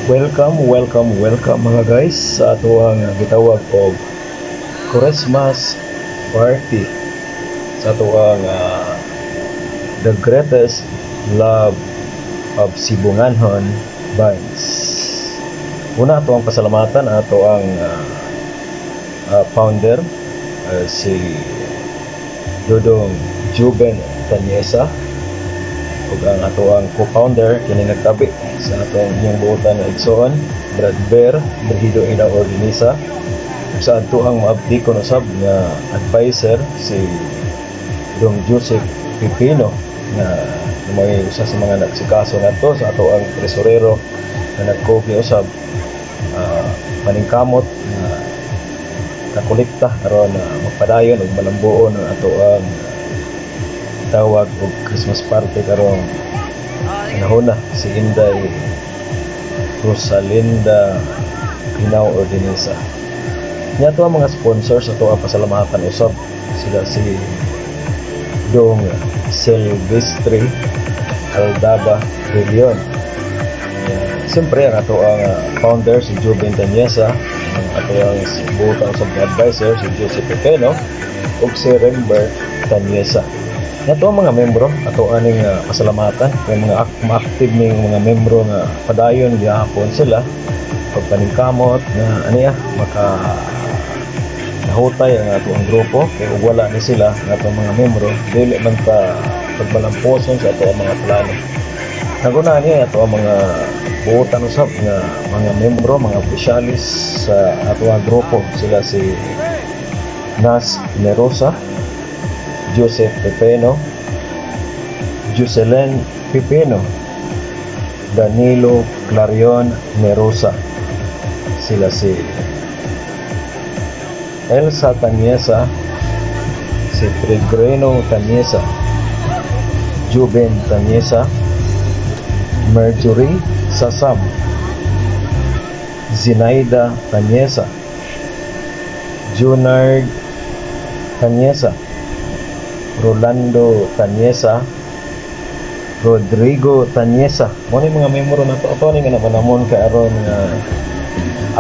Welcome, welcome, welcome, mga guys, sa atuang gitawag og Christmas party sa atuang The Greatest Love of Sibunganhon Vibes. Una, ato ang pasalamatan ato ang founder, si Dodong Juben Tanyesa, ug ang ato ang co-founder kini nagtabi sa atong inyong buotan nga igsoon, Brad Bear Brigido Ina Ordinisa, ug sa ato ang maabdikon usab nga advisor, si Dong Joseph Pipino, nga may usa sa mga nagsikaso nato, sa ato ang tresorero nga nagkogi usab, paningkamot nga kakolekta aron magpadayon ug malambuon ang ato ang tawag og Christmas party karong panahon na, si Inday Rosalinda Hinaw Ordinisa. Nya ato ang mga sponsors, ato ang pasalamatan usab sila, si Dong Silvestre Aldaba de Leon. Siyempre, ang ato ang founder, si Jubin Tanyesa, ang ato ang buotang sa advisor, si Joseph Pepeno, ug si Rembert Tanyesa. Nga ato ang mga membro, ato aning pasalamatan kay mga ma-active ning mga membro nga padayon gihapon sila pagpaningkamot nga aniya maka nahutay ang ato ang grupo, kay ug wala ni sila nga atong mga membro, dili man ta pagbalamposon sa ato ang mga plano. Naguna niya ato ang mga buotan usab nga mga membro, mga opisyalis sa ato ang grupo, sila si Nas Nerosa, Joseph Pepeno, Jocelyn Pepeno, Danilo Clarion Nerosa, sila si Elsa Tanyesa, si Peregrino Tanyesa, Juben Tanyesa, Marjorie Sasam, Zinaida Tanyesa, Junard Tanyesa, Rolando Tanyesa, Rodrigo Tanyesa. Mao ni mga membro na to. Ato ni nga namanamon kay aron nga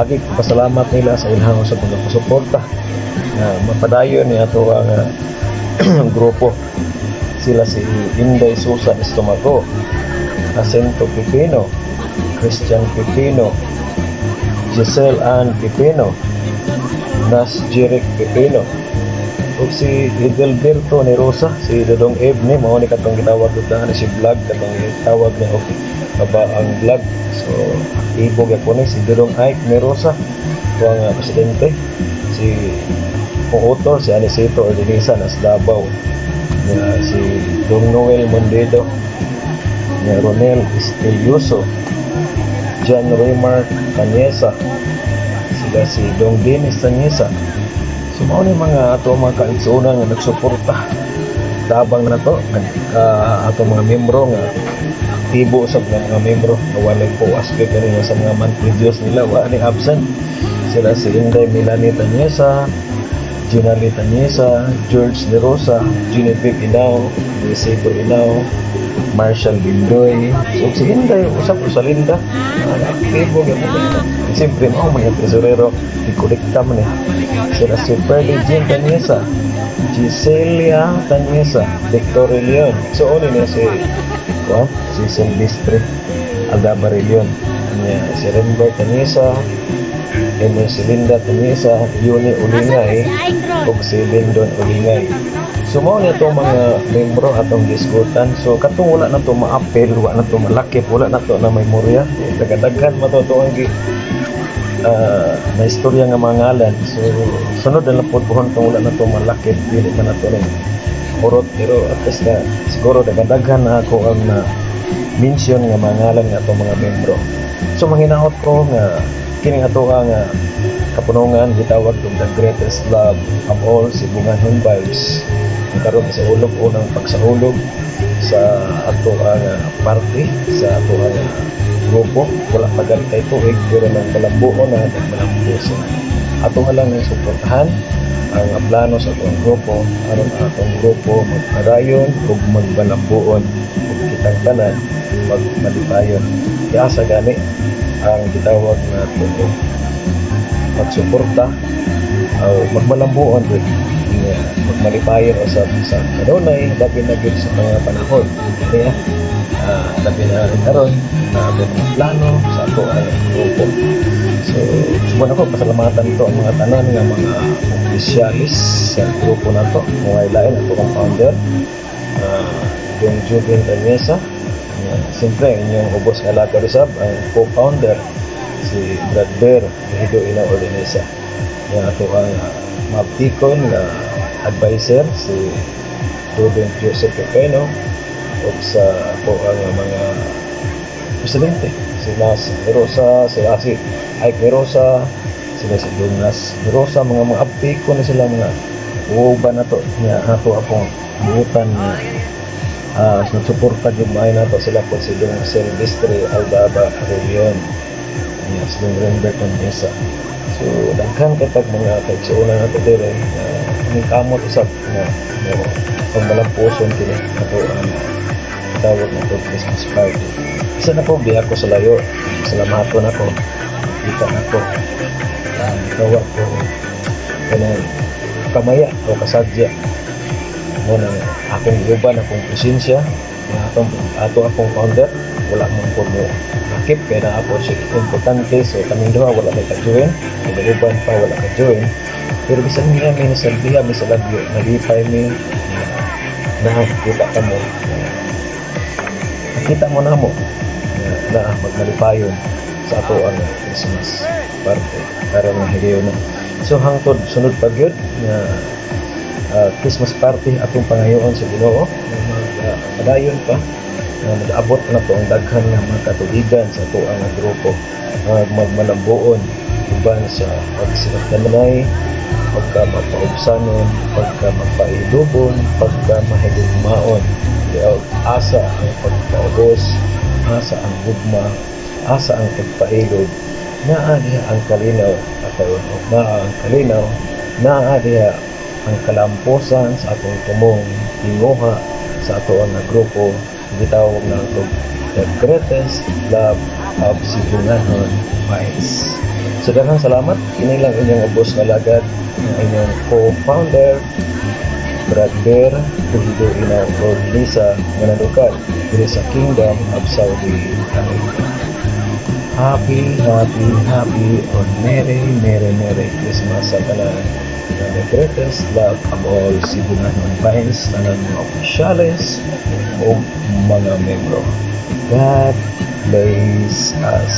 agi pasalamat nila sa ilang sa pagpasuporta nga mapadayon ni ato ang grupo. Sila si Inday Susan Estomago, Asento Pipino, Christian Pipino, Giselle Ann Pipino, Nas Jeric Pipino, ug si Edelberto ni Rosa, si Dodong Ebne, mao ni katong gitawag ni si vlog, katong gitawag ni og ang vlog. So aktibo gyapon ni si Dodong Ike ni Rosa, ang presidente, si Puuto, si Anicito Ordinisa nas Davao, nga si Dong Noel Mondedo, nga Ronel Estelioso, John Raymark Tanyesa, sila si Dong Dennis Tanyesa. So mao ni mga ato mga kaigsuonan nga nagsuporta tabang na to, nag ato mga membro nga aktibo sa mga membro nga walay puas kay kanina sa mga monthly dues nila, wa ni absent. Sila si Inday Melanie Tanyesa, Junali Tanyesa, George De Rosa, Genevieve Inao, Luisito Inao, Marshall Bindoy. So si Inday usap Rosalinda, aktibo gyud. Siyempre mao mga tesorero, ikolekta man eh. Sila si Pearly Jean Tanyesa, Giselia Tanyesa, Victor Leon. So oni niya si kuan, si Silvestre Aldaba Leon. Niya si Rembert Tanyesa, Emercelinda Tanyesa, Yuni Ulingay, ug si Lindon Ulingay. So mao ni itong mga membro atong gisgutan. So katong wala na to maapil, wala na to malakip, wala na to na memorya. Dagadaghan man to ang gi na istorya nga mga ngalan. So sunod na lang pod buhon kung wala na to malakip, dili man na to ning urot, pero at least na siguro dagadaghan na ako ang na mention nga mga ngalan nga atong mga membro. So manghinaot ko nga kining ato ang kapunungan gitawag og The Greatest Love of All Sibunganhon Vibes. Ang karon sa ulog unang pagsaulog sa ato ang party sa ato ang grupo. Wala pa gali kay tuig, pero nang balambuo na, nagbalambuo sa ato nga lang ang suportahan ang plano sa atong grupo aron ang atong grupo magpadayon ug magbalambuon ug kitang tanan magmalipayon. Giasa gani. Ang gitawag na tuo magsuporta o magmalambuon gud nga magmalipayon usab sa kanunay, labi na gyud sa mga panahon kaya labi na rin karon na may mga plano sa ato ang grupo. So subon ako pasalamatan to ang mga tanan nga mga opisyalis sa grupo nato, mga lain ato ang founder, yung Jubin Ranyesa. Siyempre, ang inyong ubos nga alagad usab, ang co-founder, si Brad Bear Hido Ina Ordinesa. Nga ato ang mabtikon nga advisor, si Ruben Joseph Pepeno, ug sa ako ang mga presidente, si Nas Mirosa, si Asi Ike Mirosa, sila si Jonas Mirosa, mga abtikon na sila, mga uban na to nga ato akong buutan nga nagsuporta gyud maayo nato. Sila po si Dong Silvestre Aldaba Relion, yes, Dong Rembert Mesa. So daghan kay tag mga kaigsuonan nato dire uh, kamot usab nga mo pagmalampuson kini ato ang tawag na to Christmas party. Isa na po biya ko sa layo, salamaton ako kita nako tawag ko kanang kamaya o kasadya mo na akong giuban akong presensya nga atong ato akong founder wala man ko mo nakip kay na ako siya importante. So kaming duha wala may ka-join, kay uban pa wala ka-join, pero bisan niya mi nasalbiha mi sa labyo, nalipay mi na nakita ka mo, nakita mo na mo na, na magmalipayon sa ato ang Christmas party aron nga higayon na. So hangtod sunod pa gyud nga Christmas party, atong pangayoon sa Ginoo nga magpadayon pa nga mag-abot na to ang daghan nga mga katuigan sa ato ang grupo nga magmalambuon uban sa pagsinagtanay, pagka mapaubsanon, pagka mapailubon, pagka mahigugmaon. Asa ang pagpaubos, asa ang gugma, asa ang pagpailob, naa diha ang kalinaw ataon, naa ang kalinaw, naa diha ang kalamposan sa atong tumong tinguha sa ato ang grupo gitawag na ato The Greatest Love of Sibunganon Vines. So daghang salamat. Kini lang inyong ubos nga lagad, ang inyong co-founder, Brad Bear Puhido Inaw Lisa, nga nalukad diri sa Kingdom of Saudi Arabia. Happy, happy, happy on Merry, Merry, Merry Christmas sa tanan. Na the greatest love of all Sibunganon Vines, tanan mga opisyales o mga membro. God bless us.